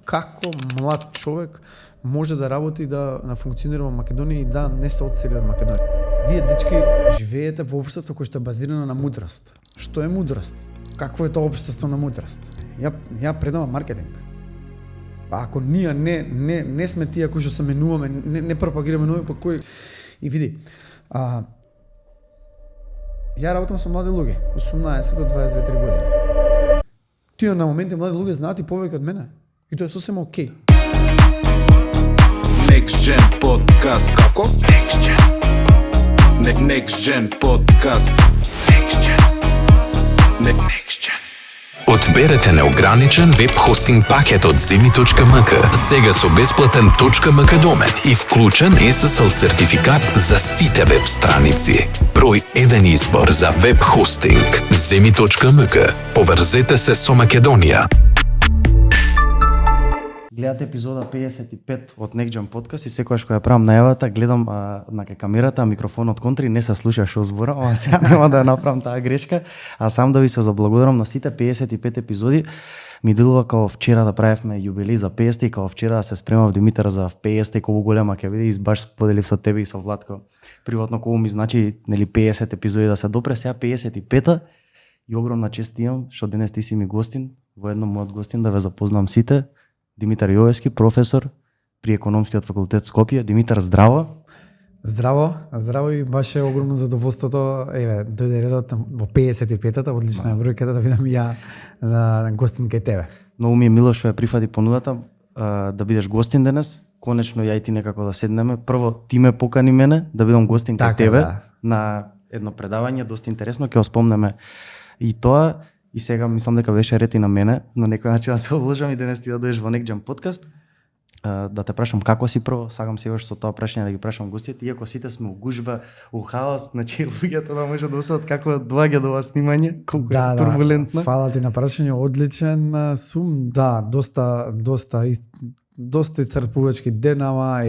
како млад човек може да работи да функционира во Македонија и да не се одсели од Македонија. Вие дечки живеете во општество кое што е базирано на мудрост. Што е мудрост? Какво е тоа општество на мудрост? Ја предавам маркетинг. Ако ние не сме тие кои што се менуваме, не пропагираме нови, па кои и види. Ја работам со млади луѓе, 18 до 22 години. Тие на моменти млади луѓе знаат и повеќе од мене. И тоа е сосема окей. Next Gen Podcast. Како? Next Gen. Next Gen Podcast. Next Gen. Next Gen. Одберете неограничен веб хостинг пакет од Zemi.mk, сега со бесплатен .mk домен и вклучен SSL сертификат за сите веб страници. Број 1 избор за веб хостинг. Zemi.mk. Поврзете се со Македонија. Гледате епизода 55 од Next Gen Podcast и секогаш кога ја правам најавата, гледам на камерата, микрофонот контри, не се слуша што зборам, ама сега нема да ја направам таа грешка, а сам да ви се заблагодарам на сите 55 епизоди. Ми делува како вчера да правевме јубилеј за 50 и како вчера да се спремав Димитар за 50 колку голема ќе биде и баш споделив со тебе и со Владко. Приватно колку ми значи, нели 50 епизоди да се допре, сега 55-та и огромна чест имам што денес ти си ми гостин, воедно мојот гостин да ве запознам сите. Димитар Јовевски, професор при Економскиот факултет Скопје. Димитар, здраво. Здраво и баш е огромно задоволството. Дојде редот во 55-та, одлична е бројката да видам ја на гостин кај тебе. Многу ми е мило што ја прифати понудата да бидеш гостин денес. Конечно ја и ти некако да седнеме. Прво ти ме покани мене да бидам гостин кај тебе на едно предавање доста интересно, ќе го спомнеме и тоа. И сега мислам дека беше ред и на мене, на некој начин да се обложам и денес ти да дојдеш во Next Gen Podcast. Да те прашам како си прво, сакам сега со тоа прашање да ги прашам гостите, иако сите сме у гужва, у хаос, значи луѓето да може да осетат како доаѓа до ова снимање, колку е турбулентно. Фала ти на прашање, одличен сум, доста исцрпувачки ден, ама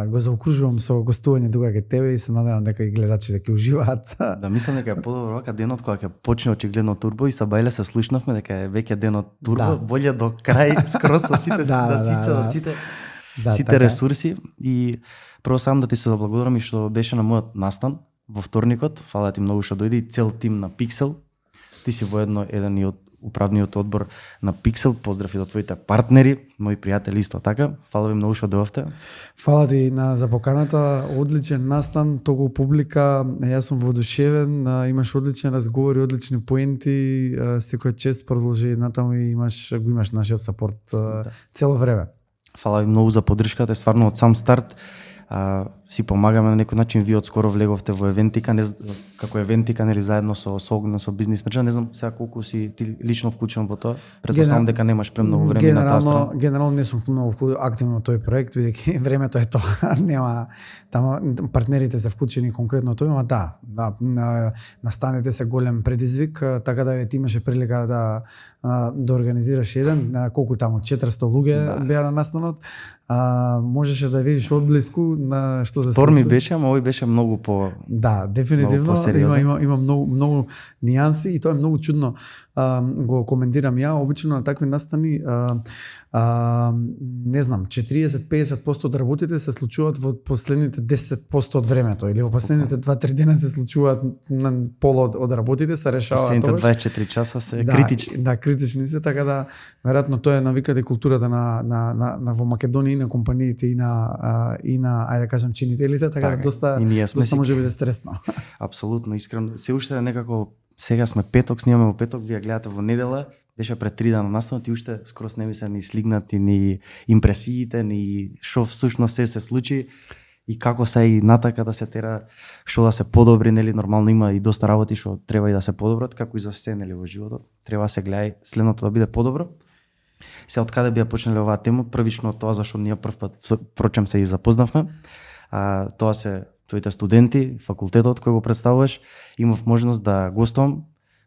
го заокружувам со гостување тука кај тебе и се надевам дека и гледачите ќе уживаат. Да, мислам дека е подобро вака денот кога ќе почне очигледно турбо и са бајле се слушнавме дека е веќе денот турбо, боле до крај скроз со сите сите ресурси и прво сам да ти се заблагодарам и што беше на мојот настан во вторникот. Фала ти многу што дојде и цел тим на Pixel. Ти си воедно еден и од управниот одбор на Pixel. Поздрав и до твоите партнери, мои пријатели исто така. Фала ви многу што дојавте. Фала ти за поканата, одличен настан, толку публика, јас сум воодушевен, имаш одличен разговор и одлични поенти, секоја чест продолжи натаму и го имаш нашиот сапорт цело време. Фала ви многу за поддршката, стварно од сам старт си помагаме на некој начин. Вие одскоро влеговте во Евентика, како Евентика, нели заедно со Огнен, со бизнис мрежа. Не знам сега колку си ти лично вклучен во тоа. Претпоставам дека немаш премногу време на таа страна. Генерално не сум многу активно во тој проект, бидејќи времето е тоа. Нема тама партнерите се вклучени конкретно тоа, ама настаните се голем предизвик, така да ти имаше прилика да организираш еден, колку таму 400 луѓе беа на настанот. Можеше да видиш одблиску на што се случува. Ми беше, ама овој беше многу по. Да, дефинитивно има многу нијанси и тоа е многу чудно. Го коментирам ја, обично на такви настани не знам, 40-50% од работите се случуваат во последните 10% од времето или во последните 2-3 дена се случуваат на пола од работите, се решаваат тоа. Последните 24 часа се критични. Да, критични се, така да веројатно тоа е навиката и културата на во Македонија и на компаниите и на ајде да кажам чинителите, така да доста може биде стресно. Апсолутно, искрено. Се уште некако сега сме петок, снимаме во петок, вие гледате во недела, беше пред 3 дена настанот и уште скроз не ми се ни слигнати ни импресиите, ни што всушност се случи и како се и натака да се тера што да се подобри, нели нормално има и доста работи што треба и да се подобрат, како и за се нели во животот. Треба да се гледа следното да биде подобро. Се од каде бија почнале оваа тема, првично тоа зашто ние прв пат прочем се и запознавме. Тоа се твоите студенти, факултетот кој го представуваш, имав можност да гостувам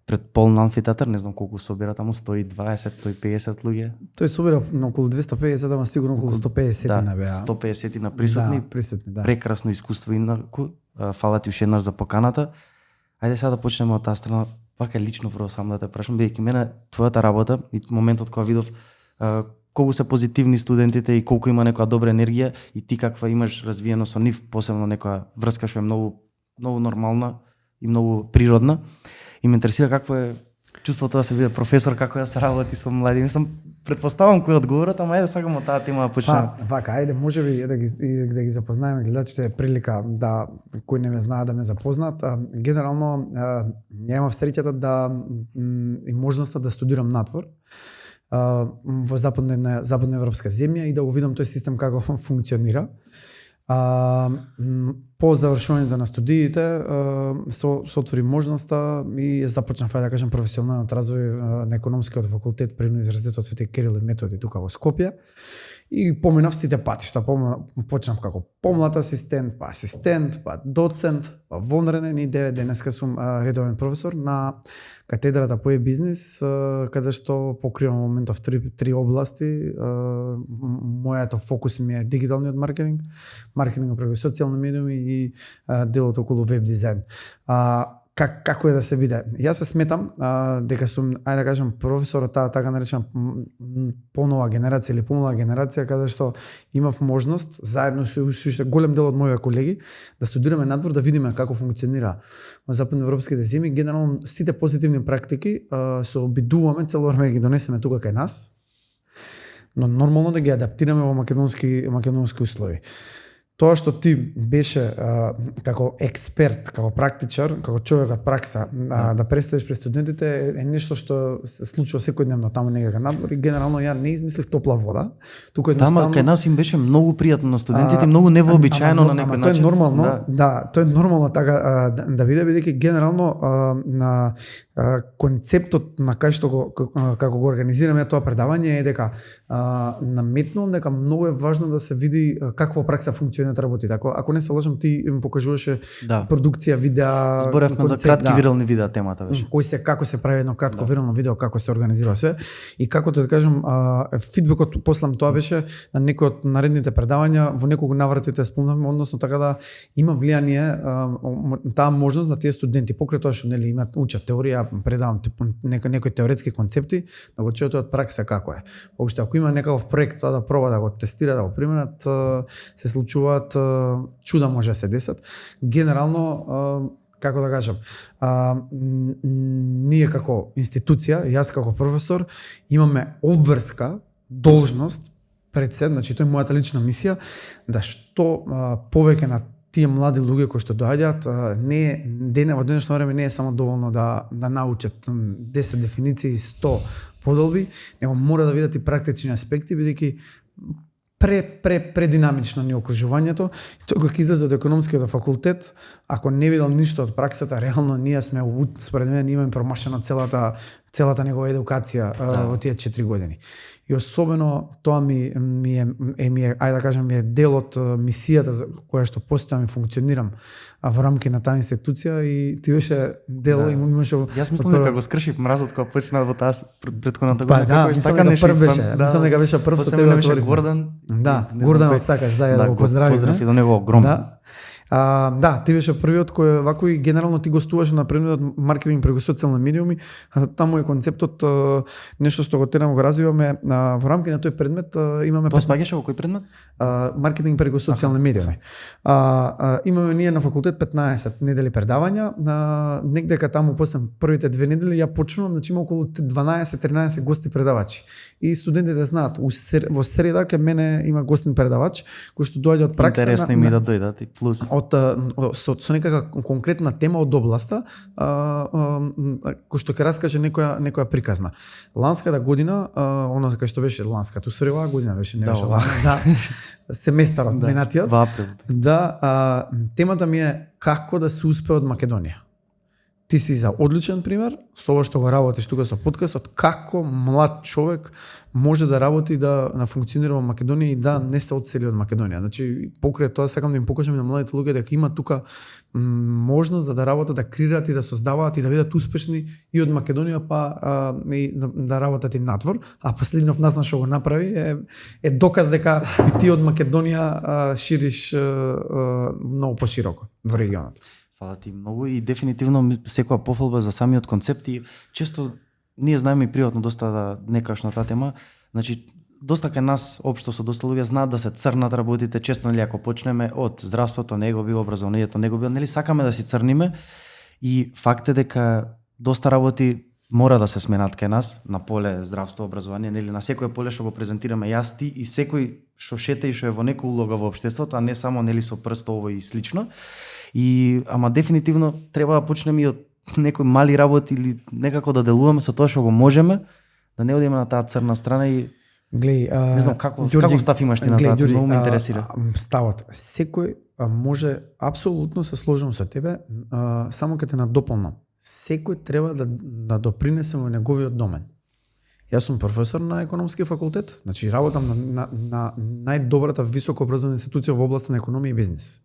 пред полн амфитеатар, не знам колку собира таму, 120-150 луѓе. Тој собира на околу 250, ама сигурно околу 150 на беа. 150 на присутни. Да. Прекрасно искуство инаку. Фала ти уште еднаш за поканата. Ајде сега да почнеме од таа страна. Вака лично прво сам да те прашам, бидејќи мене твојата работа и моментот кога видов колку се позитивни студентите и колку има некоја добра енергија и ти каква имаш развиено со нив, посебно некоја врска што е многу нормална и многу природна. И ме интересира какво е чувството да се биде професор, како да се работи со млади. Мислам, предпоставам кој одговорат, ама ајде сакам од таа тема да почнеме. Вака, ајде можеби да ги запознаеме гледачите, прилика да кои не ме знаат да ме запознаат. Генерално ја имав среќата да и можноста да студирам надвор во западна европска земја и да го видам тој систем како функционира. По завршувањето на студиите се отвори можноста и започнав да кажам професионалниот развој на економскиот факултет при Универзитетот Свети Кирил и Методи тука во Скопје и поминав сите патишта. Почнав како помлад асистент, па асистент, па доцент, па вонреден и денеска сум редовен професор на катедрата по e-бизнис, каде што покривам моментов три области. Мојата фокус ми е дигиталниот маркетинг, маркетинг преку социјални медиуми и делот околу веб дизајн. Како е да се биде? Јас се сметам дека сум, ајде да кажам, професор од таа така наречена понова генерација или помлада генерација, каде што имав можност заедно со уште голем дел од моите колеги да студираме надвор, да видиме како функционира во западноевропските земји. Генерално сите позитивни практики се обидуваме цело време да ги донесеме тука кај нас, но нормално да ги адаптираме во македонски услови. Тоа што ти беше како експерт, како практичар, како човек од пракса, да представиш пред студентите е нешто што се случува секојдневно таму некако надвор и генерално ја не измислив топла вода. Тука едноставно кај нас им беше многу пријатно на студентите, многу невообичаено на некој начин. Тоа е нормално, тоа е нормално така да биде, бидејќи генерално на концептот на кај што како го организираме тоа предавање е дека наметнувам дека многу е важно да се види каква пракса функционира работите. Ако не се лажам, ти им покажуваше продукција, видеа, зборевме за кратки вирални видеа темата беше. Како се прави едно кратко вирално видео, како се организира све и како да кажам, фидбекот после тоа беше на некои од наредните предавања во неколку навратите спомнавме, односно така да има влијание таа можност на тие студенти покрај тоа што нели имаат учат теорија, предавам некои теоретски концепти, да го чуат од пракса како е. Уште ако има некаков проект тоа да проба да го тестира, да го применат, се случуваат чуда може да се десат. Генерално како да кажам, ние како институција, јас како професор, имаме обврска, должност пред се, значи тоа е мојата лична мисија, да што повеќе на тие млади луѓе кои што доаѓаат, во денешно време не е само доволно да научат 10 дефиниции, 100 подолби, него мора да видат и практични аспекти, бидејќи прединамично ни окружувањето. Тој кога излезе од економскиот факултет, ако не видел ништо од праксата, реално ние сме според мене имаме промашена целата негова едукација во тие 4 години. И особено тоа ми е ајде да кажам, ми е дел од мисијата за која што постојам и функционирам во рамки на таа институција и ти беше дел и имаше. Јас мислам дека го скршив мразот кога почна во таа претходната година. Мислам дека беше прв со тебе отворив. Гордан. Гордан од Сакаш, да го поздравив. Поздрав и до него огромно. Да, ти беше првиот кој вако и генерално ти гостуваше на предметот маркетинг преку социјални медиуми. Таму е концептот, нешто што го терам го развиваме во рамки на тој предмет. Имаме тоа спаѓаше во кој предмет? Маркетинг преку социјални медиуми. Имаме ние на факултет 15 недели предавања. Негдека таму после првите 2 недели ја почнувам, значи има околу 12-13 гости предавачи. И студентите знаат, во среда кај мене има гостин предавач кој што доаѓа од пракса. Интересно им да дојдат и плюс со некака конкретна тема од областа, кој што ќе раскаже некоја приказна. Ланската година, она кај што беше ланската, усвои година беше, не беше семестарот минатиот. Темата ми е како да се успее од Македонија. Ти си за одличен пример, со ова што го работиш тука со подкастот, како млад човек може да работи да функционира во Македонија и да не се одсели од Македонија. Значи, покрај тоа сакам да им покажам на младите луѓе дека има тука можност да работат, да креираат и да создаваат и да бидат успешни и од Македонија, и да работат и надвор. А последниот нас што го направи е доказ дека ти од Македонија шириш многу пошироко во регионот. Фала ти многу и дефинитивно секоја пофалба за самиот концепт и често ние знаеме и приватно доста да не кажеш на таа тема, значи доста кај нас општо со доста луѓе знаат да се црнат работите, често нели ако почнеме од здравството, него било образованието, него било, нели сакаме да си црниме и факт е дека доста работи мора да се сменат кај нас на поле здравство, образование, нели на секое поле што го презентираме јас ти и секој што шета и што е во некоја улога во општеството, а не само нели со прст ово и слично. И ама дефинитивно треба да почнеме и од некои мали работи или некако да делуваме со тоа што го можеме, да не одиме на таа црна страна и Глеј, не знам како став имаш ти на тоа, многу ме интересира. Ставот, секој може, апсолутно се сложам со тебе, само ќе те надополнам. Секој треба да допринесе во неговиот домен. Јас сум професор на економски факултет, значи работам на најдобрата високо образовна институција во областа на економија и бизнис.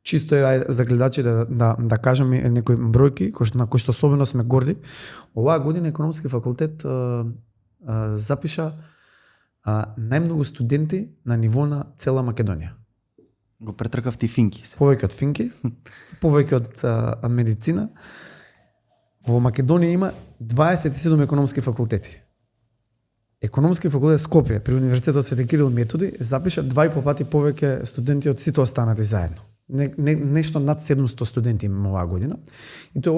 Чисто е за гледачите да кажеме некои бројки на кои што особено сме горди. Оваа година економски факултет запиша најмногу студенти на ниво на цела Македонија. Го претркав ти финки. Повеќе од финки, повеќе од медицина. Во Македонија има 27 економски факултети. Економски факултет Скопје при Универзитетот Свети Кирил Методи запиша 2,5 пати повеќе студенти од сите останати заедно. Нешто над 700 студенти има оваа година. И тоа е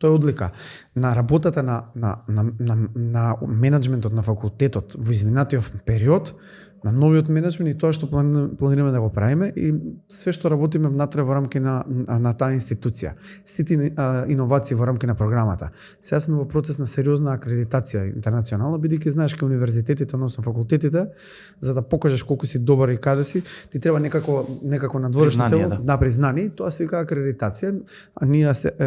одлика на работата на менеджментот на факултетот во изминатиот период, на новиот менеджмент и тоа што планираме да го правиме и све што работиме внатре во рамки на таа институција. Сите иновации во рамки на програмата. Сега сме во процес на сериозна акредитација интернационална, бидејќи знаеш кај универзитетите, односно факултетите, за да покажеш колку си добар и каде си, ти треба некако надворешно тело, да признание, тоа се вика акредитација. А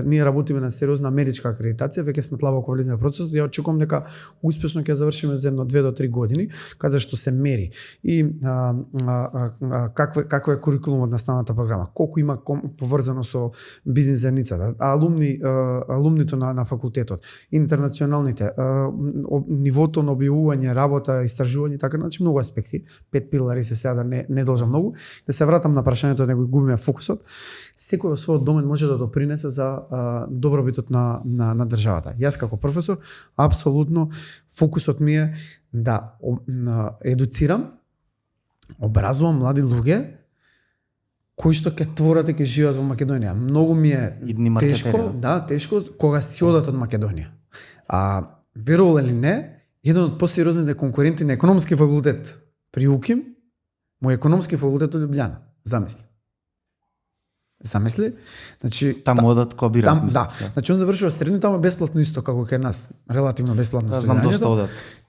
ние работиме на сериозна америчка акредитација, веќе сме длабоко влеземе во процесот. Ја очекувам дека успешно ќе завршиме за 2 до 3 години, каде што се мери и какво е курикулумот на наставната програма, колку има поврзано со бизнис заедницата, алумните на факултетот, интернационалните, нивото на објавување, работа, истражување, така, значи многу аспекти, 5 пилари се сега да не должам многу. Да се вратам на прашањето, да го губиме фокусот. Секој во својот домен може да допринесе за добробитот на државата. Јас како професор, апсолутно фокусот ми е да едуцирам, образувам млади луѓе кои што ќе творат и ќе живеат во Македонија. Многу ми е тешко кога си одат од Македонија. Верувал или не, еден од посериозните конкуренти на економски факултет при УКИМ, мој економски факултет од Љубљана. Замисли? Значи таму одат кобират. Значи он завршува средно, таму е бесплатно исто како кај нас, релативно бесплатно студирањето. Знам доста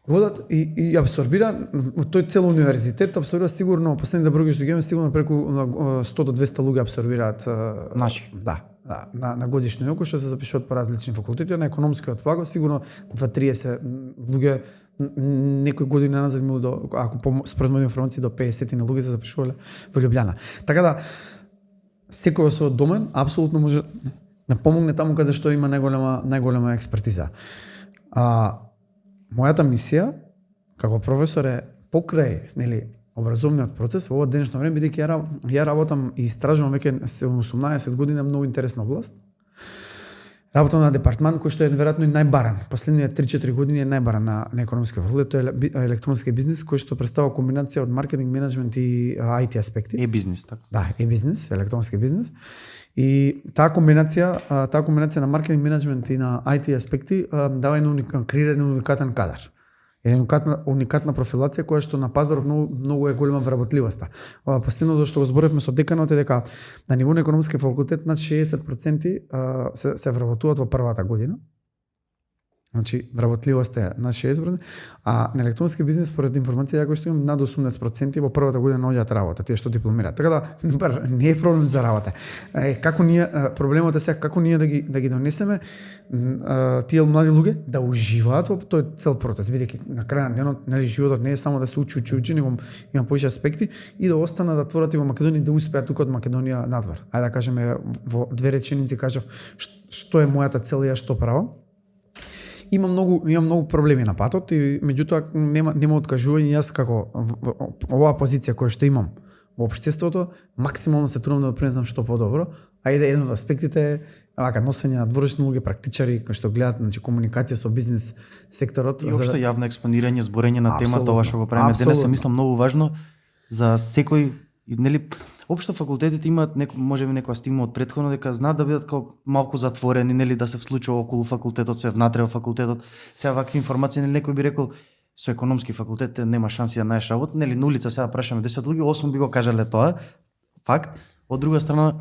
одат и абсорбира тој цел универзитет, абсорбира сигурно последните бројки што ги имаме, сигурно преку 100 до 200 луѓе абсорбираат наши. На годишно ниво, што се запишуваат по различни факултети, на економскиот пак сигурно 2-30 луѓе некои години назад имало ако според моите информации до 50 на луѓе се запишувале во Љубљана. Така да секој во својот домен апсолутно може да помогне таму каде што има најголема експертиза. Мојата мисија како професор е покрај, образовниот процес во ова денешно време, бидејќи ја работам и истражувам веќе 18 години многу интересна област. Работам на департман кој што е веројатно и најбаран. Последните 3-4 години е најбаран на економски факултет, тоа е електронски бизнис кој што представува комбинација од маркетинг, менеджмент и IT аспекти. Бизнис, така. Да, бизнис, електронски бизнис. И таа комбинација на маркетинг, менеджмент и на IT аспекти дава креира еден уникатен кадар. Уникатна профилација која што на пазарот многу е голема вработливоста. Последното што го зборевме со деканот е дека на ниво на економски факултет над 60% се вработуваат во првата година. Значи, вработливост е над 60%, а на електронски бизнес, според информација која што имам, над 80% во првата година наоѓаат работа, тие што дипломираат. Така да, не е проблем за работа. Проблемот е сега како ние да ги донесеме тие млади луѓе да уживаат во тој цел процес, бидејќи на крај на денот, животот не е само да се учи, него има повеќе аспекти и да останат да творат и во Македонија, да успеат тука од Македонија надвор. Ајде да кажеме во 2 реченици кажав што е мојата цел и што правам. Има многу проблеми на патот и меѓутоа нема откажување. Јас како оваа позиција која што имам во општеството, максимално се трудам да допринесам што подобро, ајде еден од аспектите е вака носење на дворечни улоги, практичари кои што гледаат, значи комуникација со бизнес секторот и општо јавно експонирање, зборење на темата, Апсолутно, ова што го правиме денес, апсолутно. се мислам многу важно за секој, нели, општо факултетите имаат можеби некоја стигма од претходно дека знаат да бидат како малку затворени, нели, да се вслучува околу факултетот, све внатре во факултетот. Сега вакви информации, нели, некој би рекол со економски факултет нема шанси да најдеш работа, нели, на улица сега прашаме 10 луѓе, 8 би го кажале тоа, факт. Од друга страна,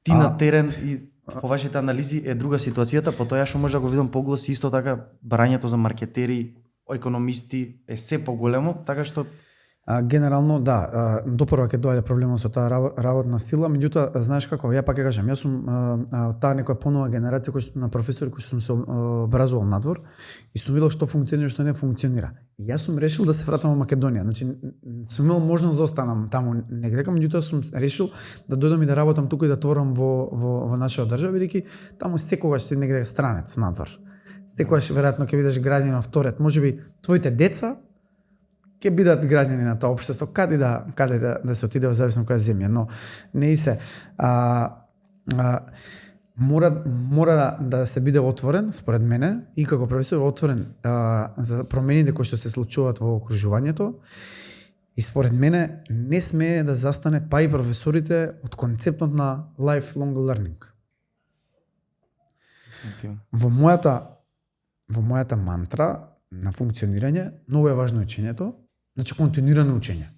ти на терен и по вашите анализи е друга ситуацијата, по тоа што може да го видам погласи исто така барањето за маркетери, економисти е се поголемо, така што Генерално, да, допрва ќе доаѓа проблемот со таа работна сила, меѓутоа, знаеш како, ја пак ќе кажам, јас сум таа некоја понова генерација на професори кои сум се образувал надвор и сум видел што функционира и што не функционира. И јас сум решил да се вратам во Македонија, значи сум имал можност да останам таму негде, меѓутоа сум решил да дојдам и да работам тука и да творам во нашата држава, бидејќи таму секогаш си негде странец надвор. Секогаш веројатно ќе бидеш граѓанин на вториот, можеби твоите деца ќе бидат граѓани на тоа општество, каде да се отиде во зависно која земја, но не и се. Мора да се биде отворен, според мене, и како професор отворен за промените кои што се случуваат во окружувањето. И според мене не смее да застане па и професорите од концептот на lifelong learning. Во мојата мантра на функционирање многу е важно учењето, значи континуирано учење.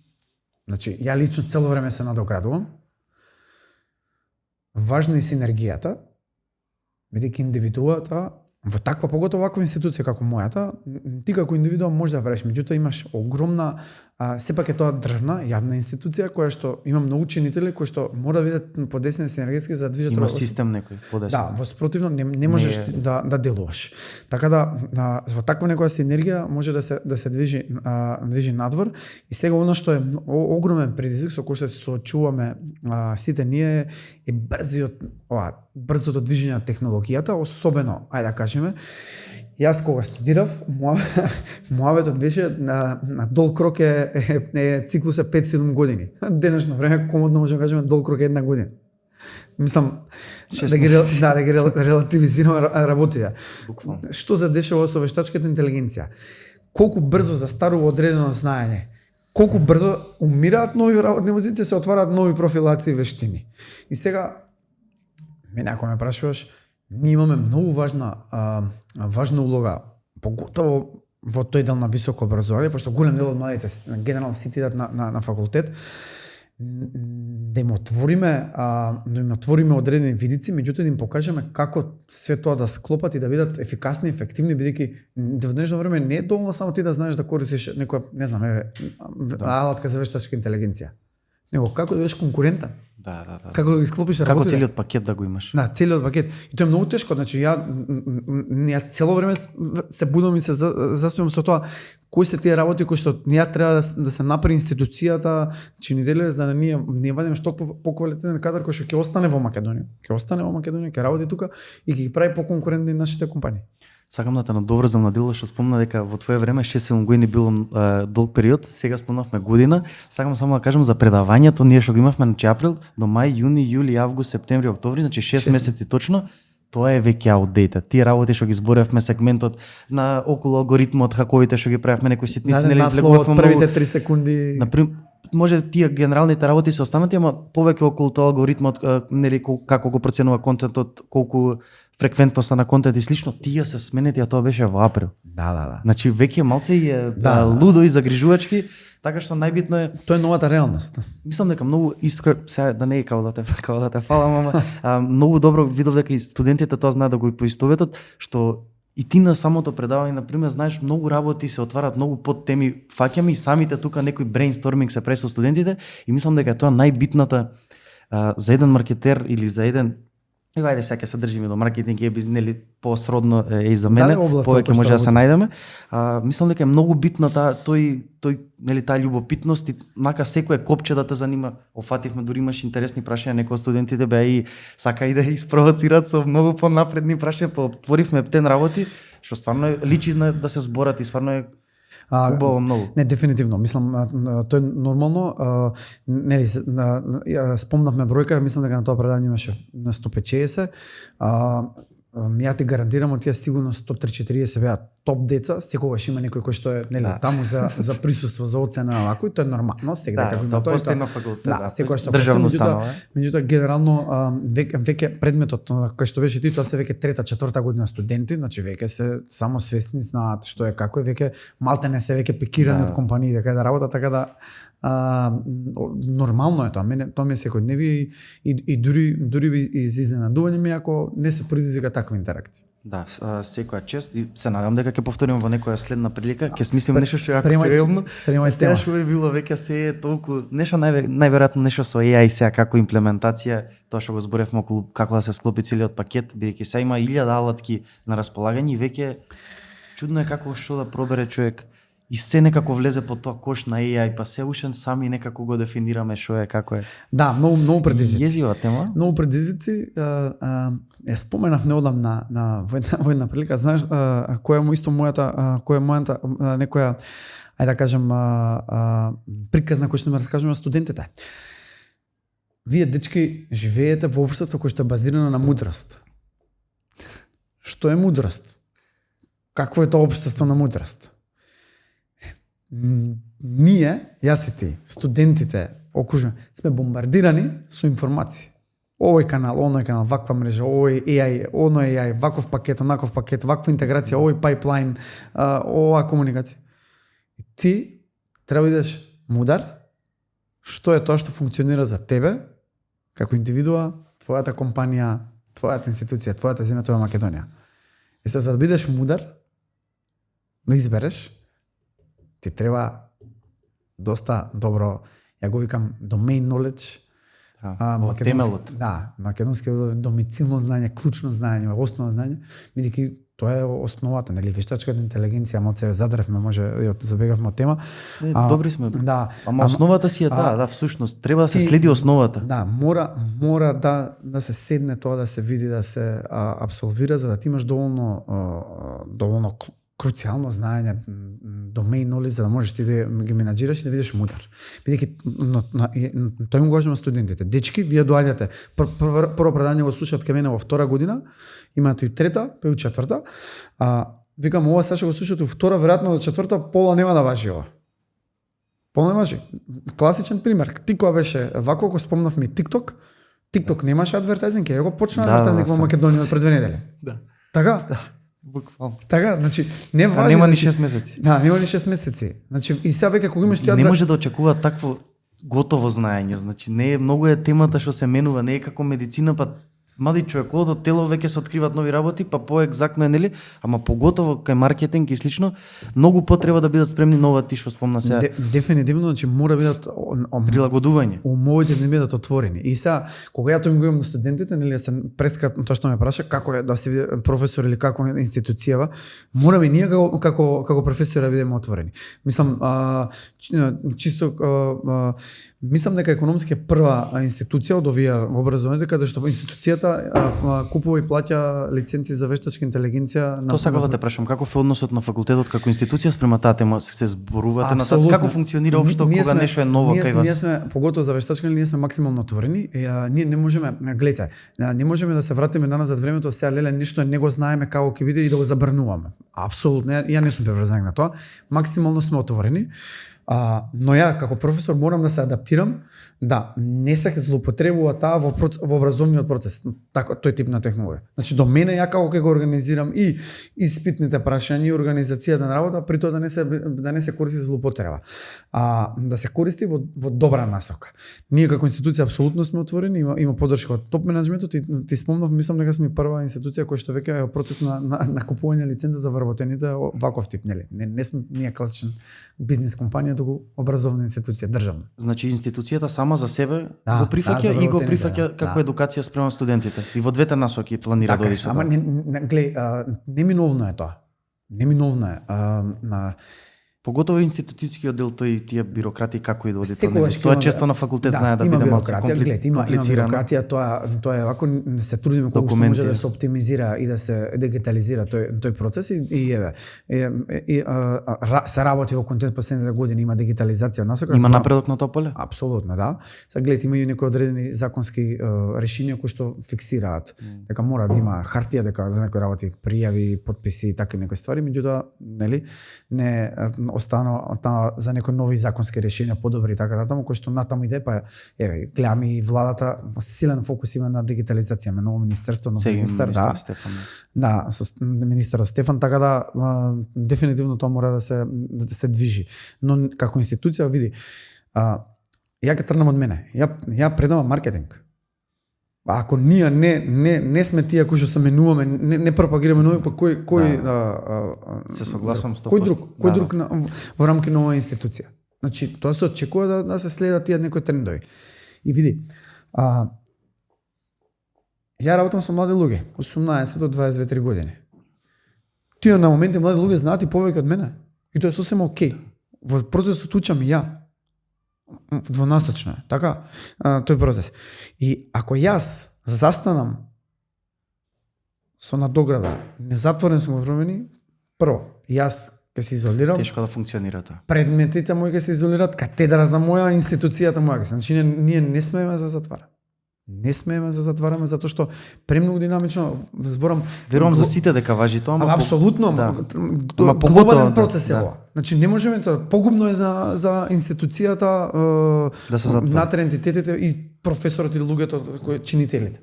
Значи ја лично цело време се надоградувам. Важна е синергијата, бидејќи индивидуата во таква, поготово ваква институција како мојата, ти како индивидуа можеш да правиш, меѓутоа имаш огромна, сепак е тоа држна, јавна институција која што има многу ученители кои што мора да бидат подесени синергетски за да движат. Има систем некој подесен. Да, во спротивно не можеш да делуваш. Така да во таква некоја синергија може да се движи надвор и сега она што е огромен предизвик со кој што се соочуваме сите ние е брзото движење на технологијата, особено, ајде да кажеме, јас кога студирав, муаветот беше на долг рок е циклус е 5-7 години. Денешно време комодно можеме да кажеме долг рок е 1 година. Мислам да ги релативизираме работите. Што се дешава со вештачката интелигенција? Колку брзо застарува одредено знаење? Колку брзо умираат нови работни позиции, се отвараат нови профилации и вештини. И сега мене ако ме прашуваш, ние имаме многу важна улога, поготово во тој дел на високо образование, пошто голем дел од младите генерално сите идат на факултет, да им отвориме одредени видици, меѓутоа да им покажеме како све тоа да склопат и да бидат ефикасни, ефективни, бидејќи во днешно време не е доволно само ти да знаеш да користиш некоја, не знам, алатка за вештачка интелигенција, него како да бидеш конкурентен. Да. Како да ги склопиш работите? Како целиот пакет да го имаш? Да, целиот пакет. И тоа е многу тешко, значи ја цело време се будам и се заспивам со тоа кои се тие работи кои што ние треба да се направи институцијата, чинителите за да ние вадиме што поквалитетен кадар кој што ќе остане во Македонија. Ќе работи тука и ќе ги прави поконкурентни нашите компании. Сакам да те надоврзам на дело што спомна дека во твое време 6-7 години било долг период, сега спомнавме година. Сакам само да кажам за предавањето, ние што го имавме на април до мај, јуни, јули, август, септември, октомври, значи 6 месеци точно. Тоа е веќе outdated. Тие работи што ги зборевме, сегментот на околу алгоритмот, хаковите што ги правевме, некои ситници, нели насловот првите 3 секунди. Например, може тие генералните работи се останати, ама повеќе околу тоа алгоритмот, нели како го проценува контентот, колку фреквентноста на контент и слично, тие се сменети, а тоа беше во април. Да. Значи веќе малце е лудо и загрижувачки, така што најбитно е тоа е новата реалност. Мислам дека многу искрено, сега да не е како да те фалам, ама многу добро видов дека и студентите тоа знаат да го поистоветат, што и ти на самото предавање, например, знаеш, многу работи се отварат, многу подтеми фаќаме и самите тука некој брейнсторминг се прави со студентите и мислам дека тоа најбитната за еден маркетер или за еден ајде сега ќе се држиме до маркетинг и нели посродно и за мене, повеќе може да се најдеме. Мислам дека е многу битна тој нели таа љубопитност и мака секое копче да те занима. Офативме дури имаш интересни прашања, некои студентите беа и сака и да испровоцираат со многу понапредни прашања, отворивме птен работи, што стварно личи да се зборат и стварно е Убаво многу. Не, дефинитивно. Мислам, тоа е нормално. Нели, спомнавме бројка, мислам дека на тоа предавање имаше на 150. Ја ти гарантирам од тие сигурно 130-40 беа топ деца, секогаш има некој кој што е нели таму за присуство, за оцена овако и тоа е нормално, сега како има тоа постои на факултет, секогаш тоа државна установа. Меѓутоа генерално веќе предметот кој што беше ти, тоа се веќе трета, четврта година студенти, значи веќе се само свесни, знаат што е како е, веќе малтене се веќе пекирани од компании дека да работат, така да нормално е тоа. Мене тоа ми е секојдневие и дури би изненадување ми ако не се предизвика таква интеракција. Да, секоја чест и се надам дека ќе повториме во некоја следна прилика, ќе смислим нешто што е актуелно. Сега што би било веќе се е толку нешто најверојатно нешто со AI сега како имплементација, тоа што го зборевме околу како да се склопи целиот пакет, бидејќи се има 1000 алатки на располагање и веќе чудно е како што да пробере човек. И се некако влезе по тоа кош на AI, па се ушен сами некако го дефинираме што е, како е. Да, многу предизвици. Језива тема. Многу предизвици. Споменав неодамна во една прилика, знаеш која е мојата некоја, ајде да кажем, приказна која што ме раскажувам на студентите. Вие дечки живеете во општество кое што е базирано на мудрост. Што е мудрост? Какво е тоа општество на мудрост? Ние, јас и ти, студентите, окружени, сме бомбардирани со информации. Овој канал, оној канал, ваква мрежа, овој AI, оној AI, ваков пакет, онаков пакет, ваква интеграција, овој пайплайн, оваа комуникација. И ти треба да бидеш мудар, што е тоа што функционира за тебе, како индивидуа, твојата компанија, твојата институција, твојата земја, твоја Македонија. И за да бидеш мудар, да избереш, ти треба доста добро, ја го викам domain knowledge, темелот. Да, македонски домицилно знаење, клучно знаење, основно знаење, бидејќи тоа е основата, нели, вештачката интелигенција, малце задревме, може забегавме од тема. Добри сме. Да, ама основата си е таа, да, всушност треба да се следи основата. Да, мора да се седне тоа, да се види, да се абсолвира, за да ти имаш доволно круцијално знаење, domain knowledge, за да можеш ти да ги менаџираш и да бидеш мудар. Бидејќи тоа им го кажам на студентите. Дечки, вие доаѓате, прво предавање го слушаат кај мене во втора година, имате и трета, па и четврта. Викам, ова сега што го слушате во втора, веројатно до четврта пола нема да важи ова. Пола не важи. Класичен пример. Ти кога беше вако, го спомнавме TikTok немаше адвертайзинг, ја го почна адвертайзинг во Македонија пред 2 недели. Да. Така? Да. Буквално. Така, значи не важи. Нема ни 6 месеци. Да, нема ни 6 месеци. Значи и сега веќе кога имаш ти не може да очекува такво готово знаење, значи не е многу е темата што се менува, не е како медицина, па млади човековото тело веќе се откриваат нови работи, па поекзактно е, нели? Ама поготово кај маркетинг и слично, многу потреба да бидат спремни новати што спомна сега. Дефинитивно, значи мора бидат прилагодување. Умовите да бидат отворени. И сега кога ја тоа им го имам на студентите, нели, се преска тоа што ме праша како е да се биде професор или како институцијава, мораме ние како професори да бидеме отворени. Мислам чисто мислам дека економски е прва институција од овие образованите каде што во институцијата купува и плаќа лиценци за вештачка интелигенција. Тоа сакав да те прашам, каков е односот на факултетот како институција спрема таа тема, се зборувате на таа, како функционира општо кога нешто е ново кај вас? Ние сме поготово за вештачка, ние сме максимално отворени. Ние не можеме, гледате, не можеме да се вратиме назад времето, сега леле нешто не го знаеме како ќе биде и да го забрануваме. Апсолутно, ја не сум преврзаник на тоа. Максимално сме отворени. Но ја како професор морам да се адаптирам, да не се злоупотребува таа во образовниот процес, така тој тип на технологија. Значи до мене ја како ќе го организирам и испитните прашања и организацијата на работа, при тоа да не се користи злоупотреба. Да се користи во добра насока. Ние како институција апсолутно сме отворени, има поддршка од топ менеджментот и ти спомнав, мислам дека сме прва институција која што веќе е процес на купување лиценца за вработените ваков тип, нели? Не сме ние класичен бизнис компанија, туку образовна институција, државна. Значи институцијата сама за себе го прифаќа и го прифаќа како едукација спрема студентите. И во двете насоки планира да оди со тоа. Ама глеј, неминовно е тоа. Неминовно е. Поготово институцијскиот дел, тој тие бирократии како и да оди Секогаш тоа има- често на факултет знае да има биде малку бирократија, глед, има комплицирано. бирократија, тоа е вако се трудиме колку што Документи. може да се оптимизира и да се дигитализира тој процес и еве се работи во контекст последните години, има дигитализација насока. Има напредок на тоа поле? Апсолутно, да. Сега глед, има и некои одредени законски решенија кои што фиксираат дека мора да има хартија, дека за некои работи пријави, потписи и такви некои ствари, меѓутоа, нели, не остано за некои нови законски решенија подобри и така натаму, кои што натаму иде, па еве, гледам и владата силен фокус има на дигитализација, ме ново министерство, нов министер, да. Стефан. Да, со министерот Стефан, така да дефинитивно тоа мора да се движи. Но како институција види, ја ќе тргнам од мене. Ја предавам маркетинг. Ако ние не сме тие кои што се менуваме, не пропагираме нови, па кој Се согласувам 100%. Кој друг во рамки на оваа институција. Значи, тоа се очекува да се следат тие некои трендови. И види, ја работам со млади луѓе, 18 до 22 години. Тие на моменти млади луѓе знаат и повеќе од мене. И тоа е сосема окей. Во процесот учам и ја. Двонасочно е, така? Тој процес. И ако јас застанам со надограда, незатворен сум во промени, прво, јас ќе се изолирам, Тешко да функционира тоа. предметите мои ќе се изолират, катедрата моја, институцијата моја ќе се. Значи, ние не смееме да затвараме. Не смееме да затвараме затоа што премногу динамично зборам. Верувам за сите дека важи тоа, ама Апсолутно, да. Ама поготово, глобален да, процес е да. ова. Значи не можеме тоа, погубно е за институцијата, Да се затвори. внатре ентитетите и професорот или луѓето кои чинителите.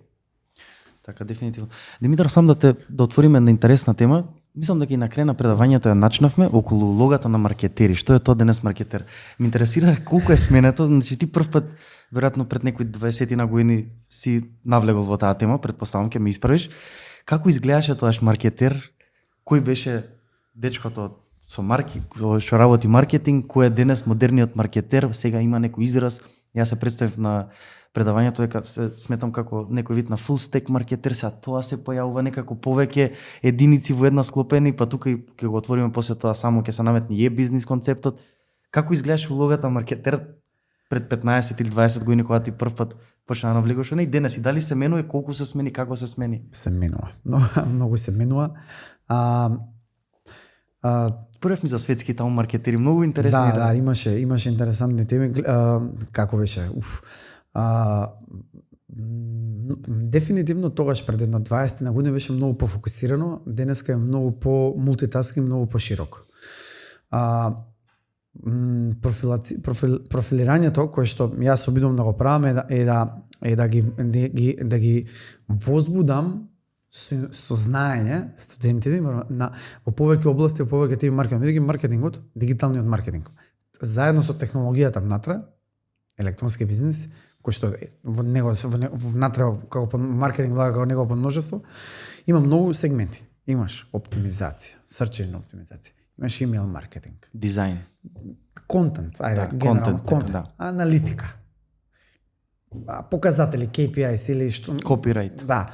Така, дефинитивно. Димитар, сам да отвориме на интересна тема. Мислам дека и на крај на предавањето ја начнавме околу улогата на маркетери. Што е тоа денес маркетер? Ме интересира колку е сменето. Значи ти прв пат, веројатно пред некои 20 на години си навлегол во таа тема, предпоставам ќе ме исправиш. Како изгледаше тоаш маркетер? Кој беше дечкото со што работи маркетинг, кој е денес модерниот маркетер? Сега има некој израз. Јас се представив на предавањето дека се сметам како некој вид на full stack маркетер, сега тоа се појавува некако повеќе единици во една склопени, па тука и ќе го отвориме после тоа само ќе се наметне и бизнис концептот. Како изгледаше улогата маркетер пред 15 или 20 години кога ти прв пат почна да навлегуваш и денес и дали се менува, колку се смени, како се смени? Се менува. Многу се менува. Прв ми за светски таму маркетери, многу интересни. Да, имаше интересантни теми. Како беше? Дефинитивно тогаш пред едно 20 на години беше многу пофокусирано, денеска е многу по мултитаскинг, многу пошироко. Профилирањето кое што јас обидувам да го правам е да ги возбудам со знаење студентите во повеќе области, во повеќе теми маркетингот, дигиталниот маркетинг. Заедно со технологијата внатре, електронски бизнес, кој што во него внатре како маркетинг влага како негово подмножество, има многу сегменти. Имаш оптимизација, search engine оптимизација, имаш email маркетинг, дизајн, контент, контент, контент, аналитика, показатели, KPIs или што... копирајт. Да.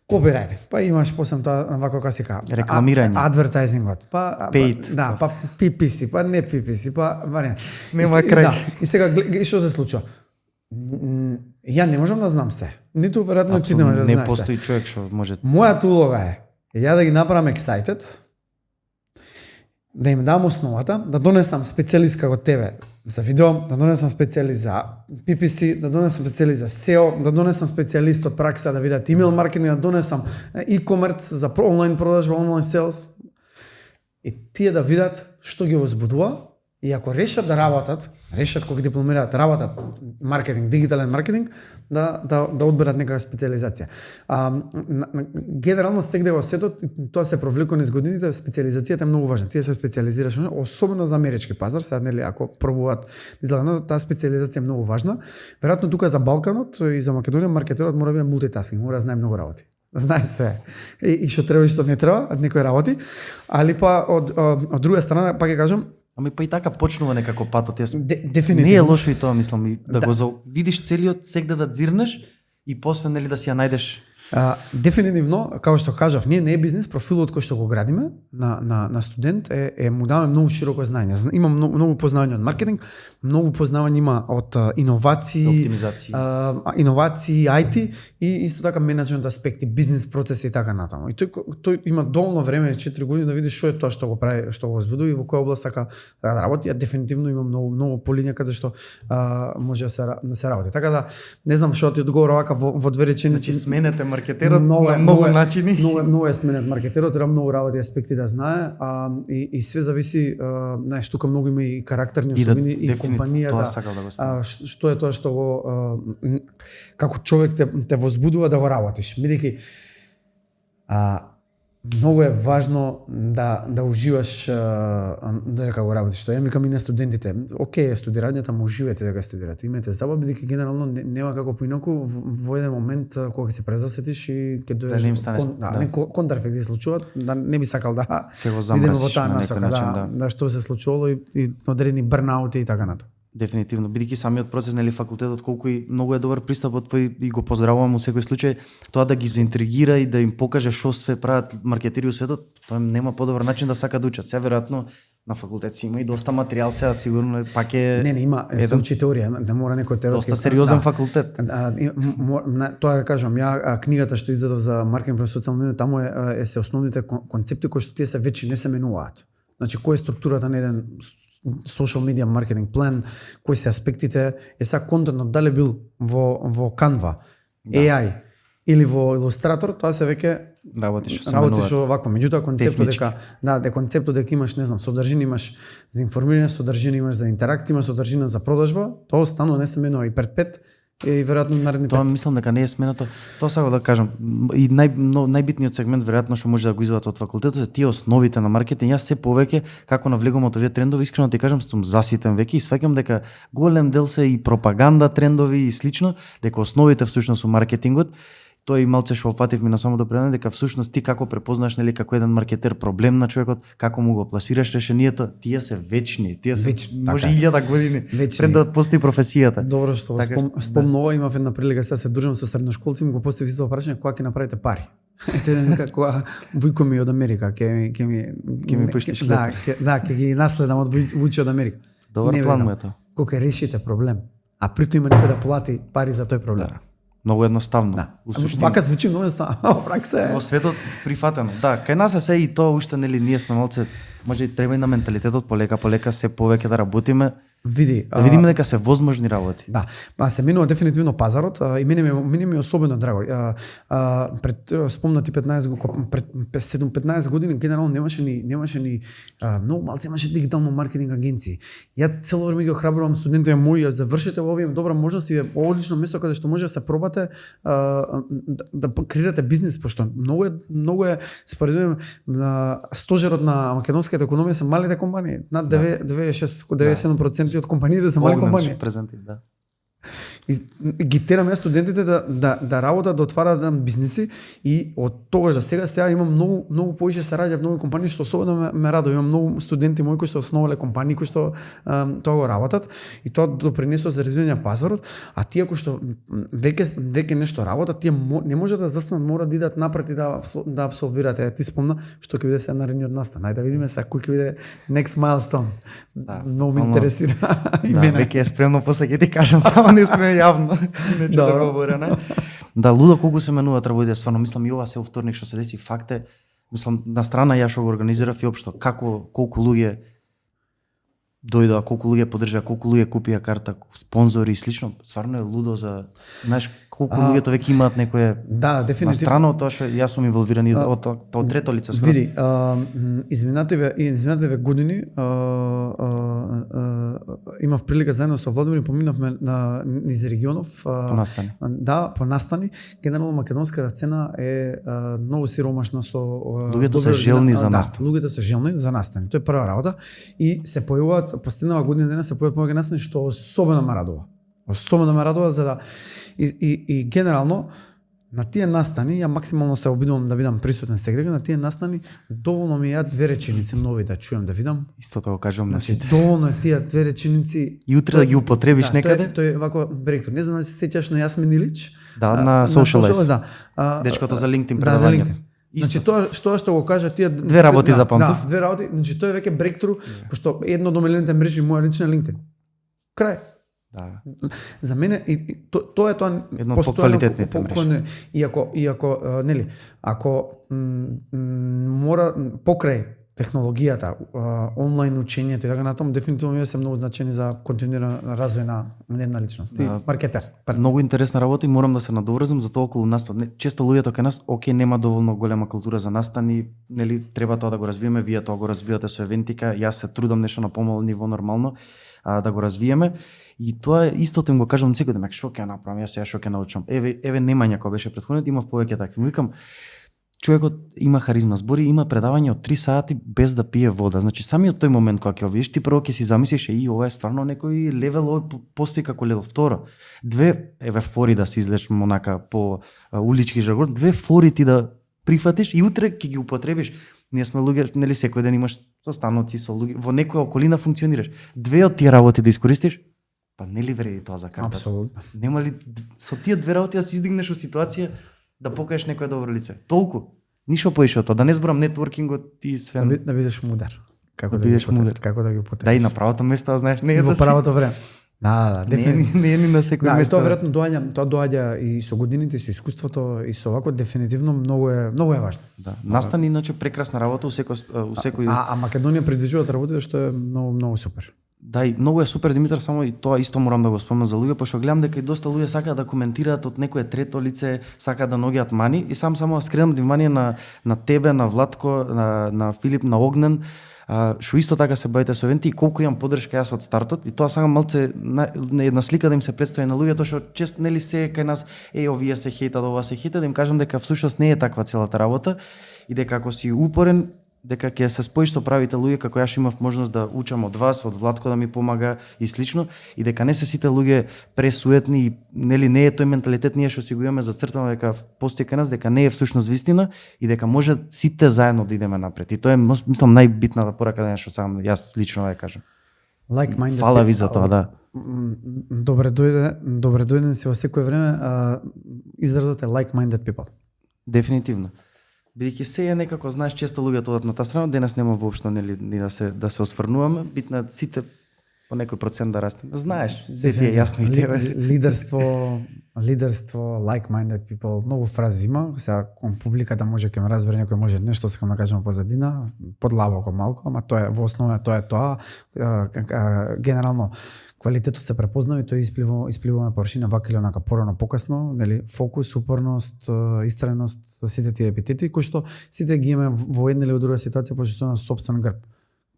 Копирајтинг. Па имаш после тоа вако касика. Рекламирање. Адвертајзингот. Па Paid. Да, па PPC, па не PPC, па не. Нема крај. Да. И сега што се случува? Ја не можам да знам се. Ниту веројатно ти не можеш да знаеш. Не постои човек што може. Мојата улога е ја да ги направам excited, да им дам основата, да донесам специјалист како тебе за видео, да донесам специјалист за PPC, да донесам специјалист за SEO, да донесам специјалист од пракса да видат имейл маркетинг, да донесам e-commerce за онлайн продажба, онлайн селс. И тие да видат што ги возбудува и ако решат да работат, кога дипломираат, работат маркетинг, дигитален маркетинг, да одберат некаква специјализација. Генерално сегде во светот тоа се провлекува низ годините, специјализацијата е многу важна. Тие се специјализираш, особено за амерички пазар, сега нели ако пробуваат изгледано, таа специјализација е многу важна. Веројатно тука за Балканот и за Македонија маркетерот мора да биде мултитаскинг, мора да знае многу работи. Знае се. И што треба и што не треба, од некои работи, али па од друга страна, па ќе кажам, Ами па и така почнува некако патот. Дефинитивно. Не е лошо и тоа, мислам, и да го видиш целиот сегде да дзирнеш и после нели да си ја најдеш Дефинитивно, како што кажав, ние не е бизнис, профилот кој што го градиме на студент е му даваме многу широко знаење. Има многу познавање од маркетинг, многу познавање има од иновации, иновации, IT и исто така менеджмент аспекти, бизнис процеси и така натаму. И тој има доволно време, 4 години да види што е тоа што го прави, што го возведува и во која област сака да работи. Дефинитивно има многу полиња каде што може да се работи. Така да не знам што ти одговорам вака во две речени. Значи сменете маркетерот на многу начини. Многу е сменет маркетерот, треба многу работи аспекти да знае, и све зависи, знаеш, тука многу има и карактерни особини и компанијата. Што е тоа што го како човек те возбудува да го работиш. Бидејќи многу е важно да уживаш дека го работиш. Што ја викам и на студентите. Океј, студирањето, ама уживајте дека студирате. Имате забава, бидејќи генерално нема како поинаку во еден момент кога се презасетиш и ќе дојдеш контраефекти се случуваат, да не би сакал да идеме во таа насока, да што се случувало и одредени бърнаути и така натаму. Дефинитивно, бидејќи самиот процес, нели, факултетот колку и многу е добар пристапот твој и го поздравувам во секој случај, тоа да ги заинтригира и да им покаже што све прават маркетери во светот, тоа нема подобар начин да сакат да учат. Сега веројатно на факултет си има и доста материјал, сега сигурно пак е Не, има се учи теорија, не мора некој теоретски. Доста сериозен факултет. Тоа да кажам, ја книгата што издадов за маркетинг пред социјални медии, таму е се основните концепти кои што тие се вечи не се менуваат. Значи, која е структурата на еден social media marketing план, кои се аспектите, сега контентот дали бил во Canva, AI или во Illustrator, тоа се веќе работиш овако. Меѓутоа концептот дека имаш, не знам, содржина имаш за информирање, содржина имаш за интеракција, имаш содржина за продажба, тоа останува не се менува и пред 5 и веројатно наредни 5. Тоа мислам дека не е сменато. Тоа сакам да кажам. И најбитниот сегмент веројатно што може да го извадат од факултетот се тие основите на маркетинг. Јас се повеќе како навлегувам од овие трендови, искрено ти кажам, сум заситен веќе и сваќам дека голем дел се и пропаганда трендови и слично, дека основите всушност со маркетингот. Тоа и малце што опфативме на самото предавање, дека всушност ти како препознаш, нели, како еден маркетер проблем на човекот, како му го пласираш решението, тие се вечни, може 1000 години пред да постои професијата. Добро што спомнува, имав една прилика сега се дружам со средношколци, му го поставив исто прашање кога ќе направите пари. Ете кога вујко ми од Америка, ќе ми пуштиш лепар. Да, ќе ги наследам од вујче од Америка. Добар план му е тоа. Кога решите проблем, а притоа има некој да плати пари за тој проблем. Многу едноставно. Вака звучи многу едноставно, пракса е. Во светот прифатено. Да, кај нас се и тоа уште, нели, ние сме малце, може и треба и на менталитетот полека се повеќе да работиме. Да видиме дека се возможни работи. Да, па се менува дефинитивно пазарот и мене ми особено драго. Пред спомнати 7-15 години генерално немаше ни многу малци имаше дигитално маркетинг агенции. Ја цело време ги охрабрувам студентите мои, завршете во овие добра можност и одлично место каде што може да се пробате да креирате бизнис, пошто многу е според мене стожерот на македонската економија се малите компании. Над 97% од компаниите се мали компании. Да. И ги тераме студентите да работат, да отварат бизниси и од тогаш до сега имам многу повеќе се раѓа многу компании што особено ме радува. Имам многу студенти мои кои што основале компании кои што тоа го работат и тоа допринесува за развивање пазарот, а тие кои што веќе нешто работат, тие не може да застанат, мора да идат напред и да апсолвирате. Ти спомна што ќе биде се наредниот настан. Ајде да видиме сега кој ќе биде next milestone. Многу ме интересира. Да, веќе е спремно, после ќе ти кажам, само не сме јавно, иначе договорено. Да, лудо колку се менуваат работите, стварно мислам и ова се вторник што се деси, факт е, мислам на страна ја што го организирав и општо колку луѓе дојдоа, колку луѓе поддржаа, колку луѓе купија карта, спонзори и слично, стварно е лудо за, знаеш, колку луѓето веќе имаат некое. Да, дефинитивно. На страна од тоа што јас сум инволвиран од трето лице скоро. Види, изминативе години имав прилика заедно со Владимир, поминавме низ регионов. По настани. Да, по настани. Генерално македонската сцена е многу сиромашна со луѓето се желни за настани. Луѓето се желни за настани. Тоа е прва работа и се појавуваат последнава година дена се појавуваат повеќе настани што особено ме радува. Особено ме радува за да и генерално На тие настани, ја максимално се обидувам да бидам присутен секаде, на тие настани доволно ми ја 2 реченици нови да чуем, да видам. Исто тоа го кажувам на Значи, сите. доволно е тие 2 реченици. И утре да ги употребиш некаде? Тој вако бректор. Не знам да се сеќаш на Јасмин Илич. Да, на Socialize. Да. Дечкото за LinkedIn Да, за предавањето. LinkedIn. Значи тоа што го кажа тие Две работи за памтив. Да, 2 работи. Значи тој е веќе бректру, пошто едно од омилените мрежи моја лична LinkedIn. Крај. Да. За мене тоа е тоа Едно од поквалитетните мрежи. Иако нели, ако мора покрај технологијата, онлайн учењето и така натаму, дефинитивно се многу значени за континуиран развој на една личност. И маркетер. Многу интересна работа и морам да се надоврзам за тоа околу нас. Често луѓето кај нас, оке, нема доволно голема култура за настани, нели треба тоа да го развиеме, вие тоа го развивате со евентика, јас се трудам нешто на помало ниво нормално да го развиеме. И тоа истото им го кажам на секој ден, што ќе направам, јас сега што ќе научам. Еве Немања кој беше претходниот, имав повеќе такви. Му викам, човекот има харизма, збори, има предавање од 3 сати без да пие вода. Значи самиот тој момент кога ќе видиш, ти прво ќе си замислиш, ова е стварно некој левел, овој постои како левел. Второ, 2 фори да се излечем онака по улички жаргон, 2 фори ти да прифатиш и утре ќе ги употребиш. Ние сме луѓе, нели секој ден имаш состаноци со луѓе, во некоја околина функционираш. 2 од тие работи да искористиш, па нели вреди тоа за картата? Апсолутно. Нема ли со тие 2 работи да се издигнеш во ситуација да покажеш некое добро лице? Толку. Ништо поише од тоа. Да не зборам нетворкингот и све. Да бидеш мудар. Како Да да бидеш мудар. Како да ги употребиш. Да, и на правото место, знаеш, не е И во да си. правото време. Да, дефинитивно. Не е ни на секој Да, и место. тоа веројатно доаѓа и со годините, и со искуството, и со вако дефинитивно многу е важно. Да. Настани иначе прекрасна работа у секој А Македонија предвижува да работи што е многу супер. Да, и многу е супер, Димитар, само и тоа исто морам да го спомнам за луѓе, пошто гледам дека и доста луѓе сакаат да коментираат од некое трето лице, сакаат да наоѓаат мани и само да скренам внимание на тебе, на Владко, на Филип, на Огнен, што исто така се бавите со евенти и колку имам поддршка јас од стартот и тоа сакам малце на една слика да им се представи на луѓето што често нели се кај нас овие се хейтат, ова се хейтат, да им кажам дека всушност не е таква целата работа и дека ако си упорен, дека ќе се споиш со правите луѓе како јас имав можност да учам од вас, од Владко да ми помага и слично и дека не се сите луѓе пресуетни и нели не е тој менталитет ние што си го имаме зацртано дека постои кај нас, дека не е всушност вистина и дека може сите заедно да идеме напред. И тоа е мислам најбитната порака да што сам јас лично да ја кажам. Like-minded. Фала ви за тоа, да. Добре дојден си во секое време, изразот е like-minded people. Дефинитивно. Бидејќи се е некако, знаеш, често луѓето одат на таа страна, денес нема воопшто нели ни да се осврнуваме, битно е сите по некој процент да растеме. Знаеш, се ти е јасно и тебе. Лидерство, like-minded people, многу фрази има. Сега публиката може ќе ме разбере, некој може нешто сакам да кажам позадина, подлабоко малку, ама тоа е во основа тоа е тоа. Генерално квалитетот се препознава и тој исплива на површина вака или онака порано покасно, нели фокус, упорност, истреност, сите тие епитети кои што сите ги имаме во една или во друга ситуација пошто на собствен грб.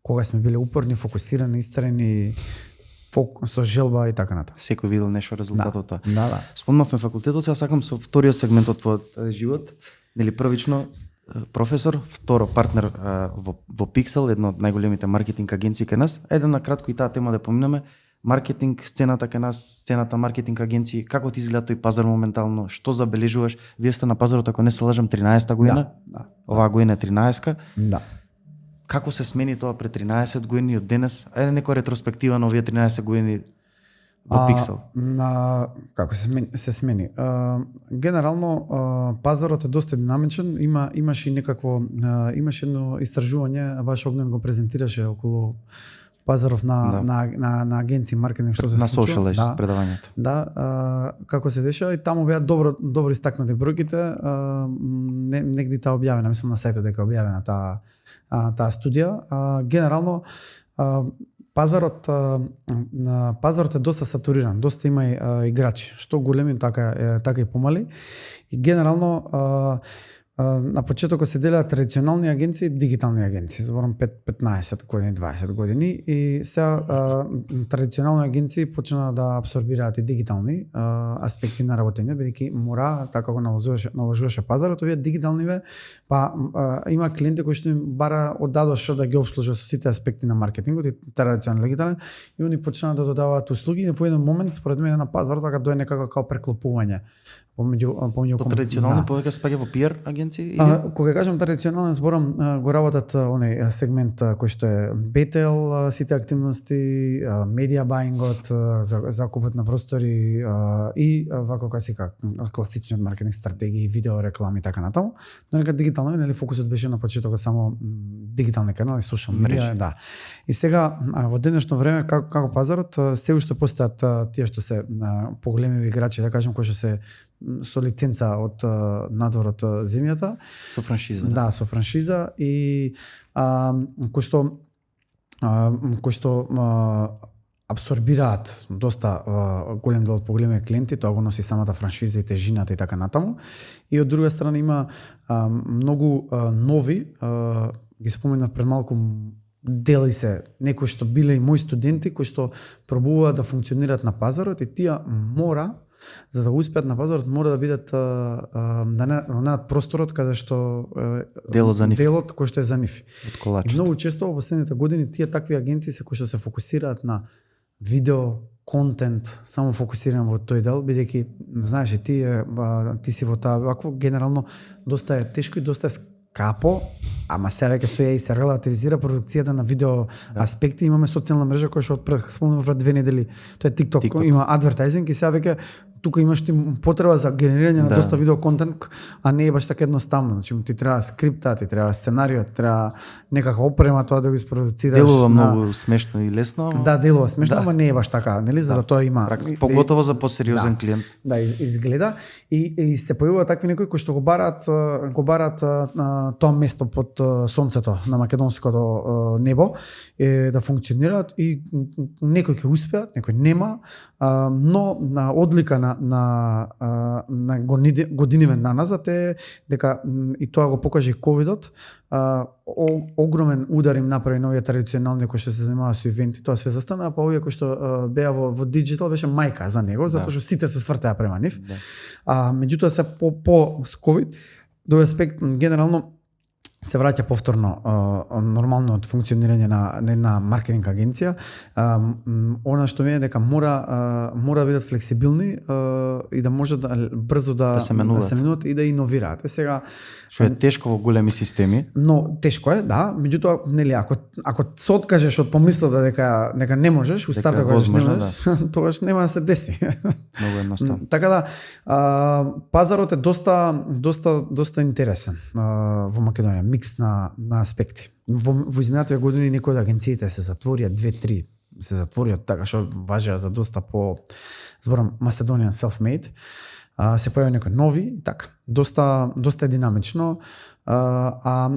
Кога сме биле упорни, фокусирани, истрени, со желба и така натаму. Секој видел нешто резултат од тоа. Да. Спомнавме факултетот, сега сакам со вториот сегмент од твојот живот, нели првично професор, второ партнер во Pixel, една од најголемите маркетинг агенции кај нас. Ајде на кратко и таа тема да поминеме. Маркетинг, сцената кај нас, сцената маркетинг агенции, како ти изгледа тој пазар моментално, што забележуваш? Вие сте на пазарот, ако не се лажам, 13-та година? Да. Оваа година е 13-ка. Да. Како се смени тоа пред 13 години од денес? Ајде некоја ретроспектива на овие 13 години во Pixel. Како се смени? Генерално пазарот е доста динамичен, имаше едно истражување, баш Огнен го презентираше околу пазаров на агенции маркетинг што се на случува. Socialize предавањето. Да, како се дешава и таму беа добро истакнати бројките, негде таа објавена, мислам на сајтот дека објавена таа студија. Генерално пазарот е доста сатуриран, доста има играчи, што големи така и помали. И генерално на почетокот се делеа традиционални агенции и дигитални агенции. Зборам 15 години, 20 години и сега традиционални агенции почна да абсорбираат и дигитални аспекти на работење, бидејќи мора, така го наложуваше пазарот, овие дигиталниве, има клиенти кои што им бара оддадош да ги обслужат со сите аспекти на маркетингот и традиционален дигитален и они почнаа да додаваат услуги и во еден момент според мене на пазарот така дојде некако како преклопување. помеѓу традиционално повеќе спаѓа во PR агенции кога кажам традиционален зборам го работат оној сегмент кој што е BTL, сите активности, медиа баингот, закупот на простори и вако кај класичниот маркетинг стратегии, видео реклами и така натаму. Но нека дигитално, нели фокусот беше на почетокот само дигитални канали, социјал медија, да. И сега во денешно време како пазарот се уште постојат тие што се поголеми играчи, да кажем, кои што се со лиценца од надвор од земјата, со франшиза. Да, со франшиза и кои што абсорбираат доста голем дел од поголеми клиенти, тоа го носи самата франшиза и тежината и така натаму. И од друга страна има многу нови, ги споменав пред малку, дели се некои што биле и мои студенти кои што пробуваат да функционираат на пазарот и тие мора, за да успеат на пазарот, мора да бидат на просторот каде што делот кој што е за нив. И многу често во последните години тие такви агенции се кои што се фокусираат на видео, контент, само фокусиран во тој дел, бидејќи знаеш ти си во таа вакво генерално доста е тешко и доста е скапо, ама се веќе со ја и се релативизира продукцијата на видео аспекти. Имаме социјална мрежа која што спомнав пред 2 недели, тоа е TikTok. Има адвертайзинг и сега веќе тука имаш ти потреба за генерирање на доста видео контент, а не е баш така едноставно. Значи ти треба скрипта, ти треба сценарио, треба некака опрема тоа да го испродуцираш. Делува многу смешно и лесно. Да, делува смешно, ама не е баш така, нели? За да тоа има поготово за посериозен клиент. Да, изгледа и се појавува такви некои кои што го бараат тоа место под сонцето на македонското небо да функционираат и некои ќе успеат, некои нема, но на одлика на годиниве наназад е дека и тоа го покажа и ковидот, огромен удар им направи на овие традиционални кои што се занимаваа со ивенти, тоа све застана, па овие кои што беа во диджитал беше мајка за него, затоа што сите се свртеа према нив. Меѓутоа се по с ковид, до аспект генерално се враќа повторно нормалното функционирање на една маркетинг агенција. Она што ми е дека мора да бидат флексибилни и да може да брзо да се менуваат и да иновираат. Сега што е тешко во големи системи. Но тешко е, да, меѓутоа нели ако се откажеш од помислата дека не можеш, устарта кажеш не можеш, тогаш нема да се деси. Многу едноставно. Така да пазарот е доста интересен во Македонија, микс на аспекти. Во изминатите години некои од агенциите се затворија, 2-3 се затворија, така што важеа за доста по зборам Macedonian self-made. Се појави некои нови и така. Доста е динамично. А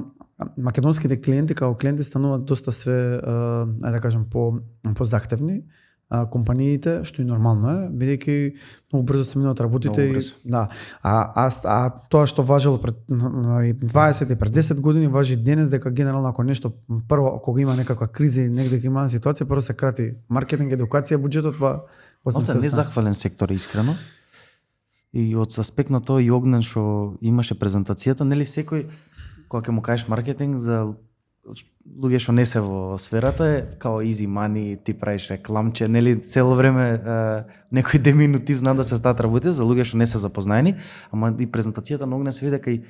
македонските клиенти како клиенти стануваат доста све, да кажем, по захтевни. Компаниите, што и нормално е, бидејќи многу брзо се минуваат работите и да. А тоа што важело пред 20 и пред 10 години важи денес, дека генерално ако нешто прво кога има некаква криза и негде има ситуација, прво се крати маркетинг, едукација, буџетот, па после не захвален сектор искрено. И од аспект на тоа и Огнен што имаше презентацијата, нели секој кога ќе му кажеш маркетинг за луѓе што не се во сферата е као easy money, ти правиш рекламче, нели цело време некој деминутив знам да се стаат работи за луѓе што не се запознаени, ама и презентацијата на Огнен се види дека и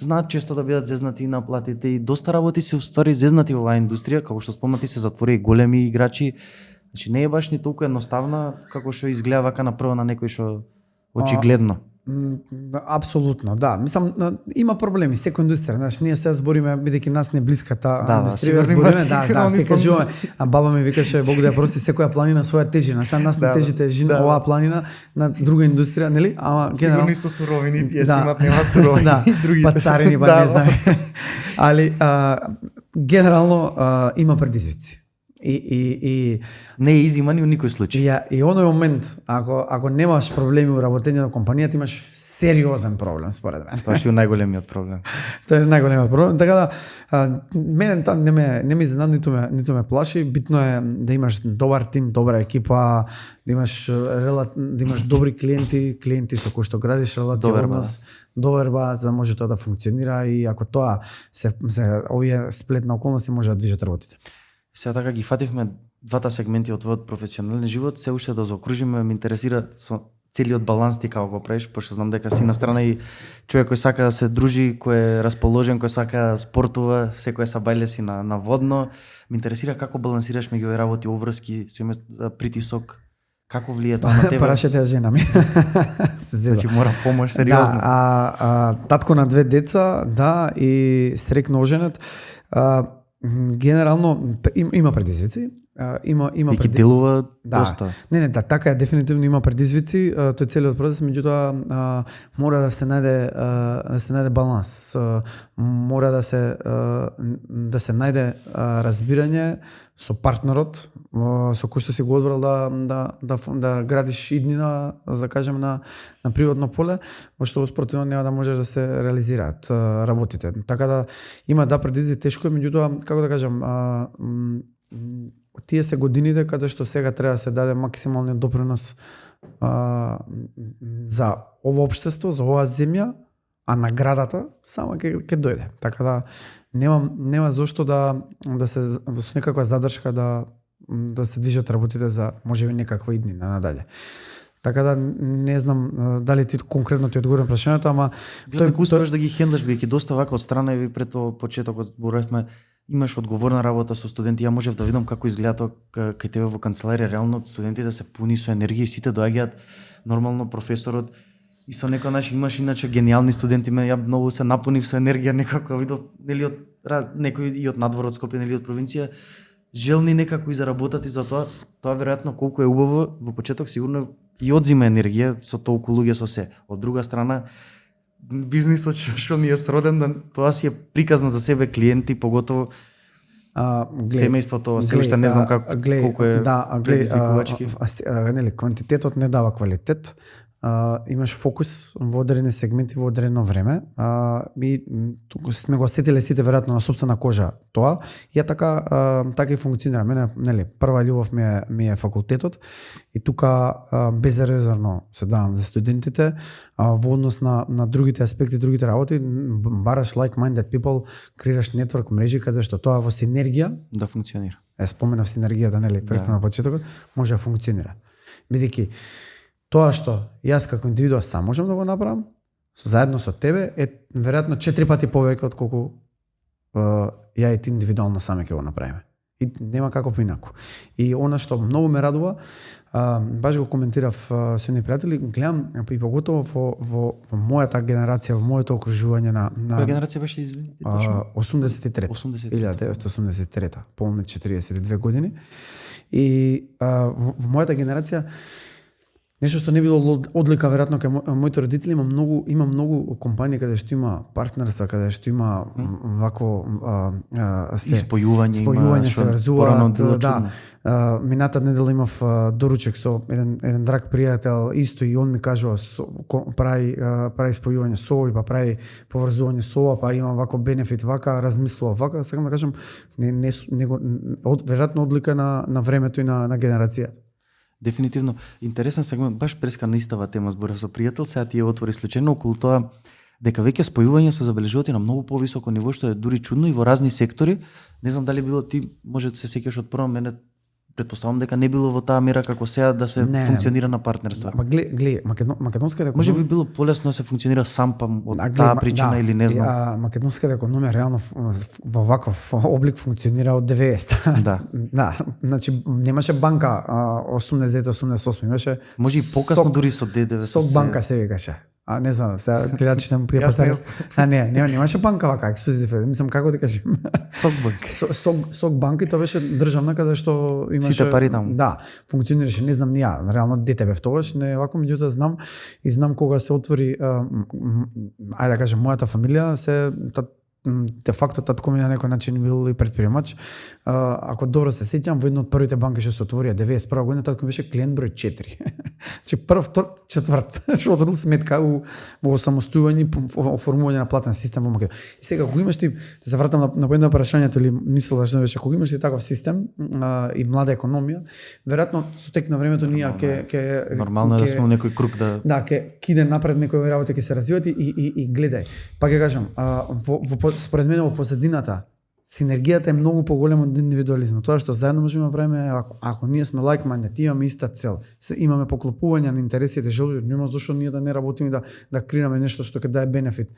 знаат често да бидат зезнати на платите и доста работи се уствари зезнати во оваа индустрија, како што спомнати се затвори и големи играчи. Значи не е баш ни толку едноставна како што изгледа вака на прво на некој што очигледно. Апсолутно, да. Мислам, има проблеми, секоја индустрија, знаеш, ние се збориме бидејќи нас не блиска таа индустрија, збориме, се кажуваме, а баба ми викаше Бог да ја прости, секоја планина своја тежина. Сега нас не тежи тежина оваа планина на друга индустрија, нели? Ама генерално сигурно со суровини, имат нема суровини, другите па царини па не знам. Али генерално има предизвици. И не е easy money во никој случај. И оној момент, ако немаш проблеми во работење на компанијата, имаш сериозен проблем според мен. Тоа е најголемиот проблем. Тоа е најголемиот проблем. Така да мене тоа не ме изненада, ниту ме плаши. Битно е да имаш добар тим, добра екипа, да имаш добри клиенти со кои што градиш релација, доверба, за да може тоа да функционира и ако тоа се овие сплет на околности може да движат работите. Сега така ги фативме двата сегменти од твојот професионален живот, се уште да заокружиме, ме интересира со целиот баланс ти како го правиш, пошто знам дека си на страна и човек кој сака да се дружи, кој е расположен, кој сака спортува, секој са бајле си на водно. Ме интересира како балансираш меѓу овие работи, обврски, притисок, како влие тоа на тебе? Прашете ја жена ми. Значи мора помош сериозно. Да, татко на 2 деца, да, и срекно оженет. Генерално има предизвици. Има и делува доста. Не, така е, дефинитивно има предизвици, тој целиот процес, меѓутоа мора да се најде баланс. Мора да се најде разбирање со партнерот со кој што си го одбрал да градиш иднина, за кажем на приватно поле, во што спротивно нема да може да се реализираат работите. Така да има предизвици, тешко е, меѓутоа како да кажам, тие се годините каде што сега треба да се даде максималниот допринос за ова општество, за оваа земја, а наградата само ќе дојде. Така да нема зошто да се со некаква задршка да се движат работите за можеби некаква иднина надале. Така да не знам дали ти конкретно ти одговорам прашањето, ама тој успееш да ги хендлаш, бидејќи доста вака од страна и пред почетокот зборевме, имаш одговорна работа со студенти. Ја можев да видам како изгледа тоа кај тебе во канцеларија. Реално студентите се пуни со енергија и сите доаѓаат, нормално професорот и со некој начин имаш иначе гениални студенти, ја многу се напунив со енергија, некако видов нели од некој и од надвор од Скопје, нели од провинција, желни некако и заработат и за тоа веројатно колку е убаво во почеток сигурно и одзима енергија со толку луѓе со се. Од друга страна бизнисот што ни е сроден, тоа си е приказна за себе клиенти, поготово семејството, се уште не знам колку е предизвикувачки. Нели, квантитетот не дава квалитет. Имаш фокус во одредени сегменти во одредено време, и туку сме го сетиле сите веројатно на сопствена кожа тоа. Ја така и функционира. Мене, нели, прва љубов ми е факултетот и тука безрезервно се давам за студентите во однос на другите аспекти, другите работи, бараш like-minded people, креираш нетворк мрежи каде што тоа во синергија да функционира. Споменав синергијата, нели, пред на почетокот, може да функционира. Бидејќи тоа што јас како индивидуа сам можам да го направам, заедно со тебе, е веројатно 4 пати повеќе од колку ја и ти индивидуално сами ќе го направиме. И нема како поинаку. И она што многу ме радува, баш го коментирав со едни пријатели, гледам и поготово во мојата генерација, во моето окружување на која генерација беше, извините, точно? 83. 1983, полни 42 години. И во мојата генерација нешто што не било одлика веројатно кај моите родители, има многу компании каде што има партнерства, каде што има вако се спојување се врзуваат. Да, мината недела имав доручек со еден драг пријател, исто и он ми кажува прави спојување со овој, па прави поврзување со ова, па има вако бенефит, вака размислува вака, сакам да кажам веројатно одлика на времето и на генерацијата. Дефинитивно. Интересен сегмент, баш преска на истава тема зборев со пријател, сега ти ја отвори случајно околу тоа дека веќе спојување се забележуваат и на многу повисоко ниво, што е дури чудно и во разни сектори. Не знам дали било ти, може да се сеќаш од прво, мене претпоставам дека не било во таа мера како сега да се функционира на партнерство. Ама гледа, македонската економија може би било полесно да се функционира сам од таа причина или не знам. Македонската економија реално во ваков облик функционира од 90. Да. Да, значи немаше банка 89-88, имаше може и покасно дури со ДДВ. Сок банка се викаше. Не знам, сега гледачите му припостави. Немаше банка вака, експозитив. Мислам како да кажем. Сок банка. Сок банка и тоа беше државна каде што имаше сите пари таму. Да, функционираше, не знам ја, реално дете бев тогаш, не вако, меѓутоа знам кога се отвори ајде да кажем мојата фамилија, де факто татко ми на некој начин бил и предприемач. Ако добро се сеќам, во една од првите банки што се отворија 91 година, татко беше клиент број 4. Значи прв, втор, четврт, што отворил сметка во самостојување и оформување на платен систем во Македонија. И сега кога имаш ти, да се вратам на поедно прашањето или мислела што беше, кога имаш ти таков систем и млада економија, веројатно со тек на времето ние ќе нормално е да сме некој круг да ќе иде напред, некои работи ќе се развиваат и гледај. Па ќе кажам, според мене во позадината Синергијата е многу поголема од индивидуализмот. Тоа што заедно можеме да правиме, ако ние сме like-minded, имаме иста цел, имаме поклопување на интересите, желби, нема зошто ние да не работиме да креираме нешто што ќе даде бенефит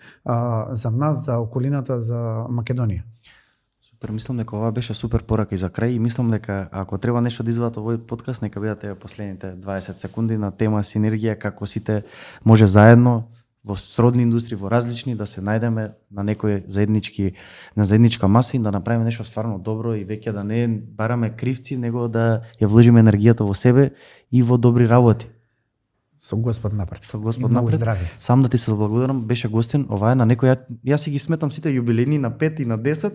за нас, за околината, за Македонија. Супер, мислам дека ова беше супер порака и за крај и мислам дека ако треба нешто да извадат овој подкаст, нека бидат последните 20 секунди на тема синергија, како сите може заедно во сродни индустрии, во различни, да се најдеме на некој заедничка маса и да направиме нешто стварно добро и веќе да не бараме кривци, него да ја вложиме енергијата во себе и во добри работи. Со Господ напред. Со Господ и напред. Здравје. Сам да ти се благодарам, беше гостин, ова е на некој, јас си ги сметам сите јубилејни на 5 и на 10,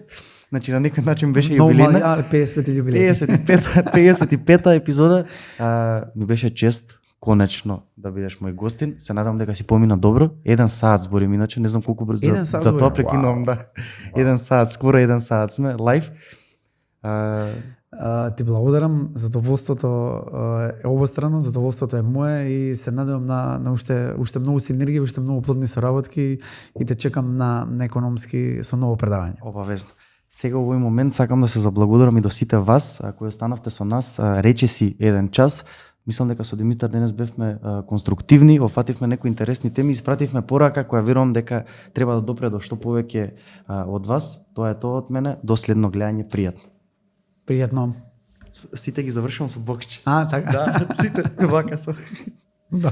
значи на некој начин беше јубилејна. 55 јубилеј. 55-та епизода. Ми беше чест конечно да бидеш мој гостин. Се надам дека си помина добро. 1 саат зборим, иначе не знам колку брзо. За тоа прекинувам, да. 1 саат, скоро 1 саат сме лайв. Ти благодарам, задоволството е обострано, задоволството е мое и се надевам на уште многу синергија, уште многу плодни соработки и те чекам на економски со ново предавање. Обавезно. Сега во овој момент сакам да се заблагодарам и до сите вас кои останавте со нас. Речиси 1 час. Мислам дека со Димитар денес бевме конструктивни, офативме некои интересни теми, испративме порака која верувам дека треба да допре до што повеќе од вас. Тоа е тоа од мене. До следно гледање, пријатно. Пријатно. Сите ги завршувам со бокче. Така. Да, сите вака со. Да.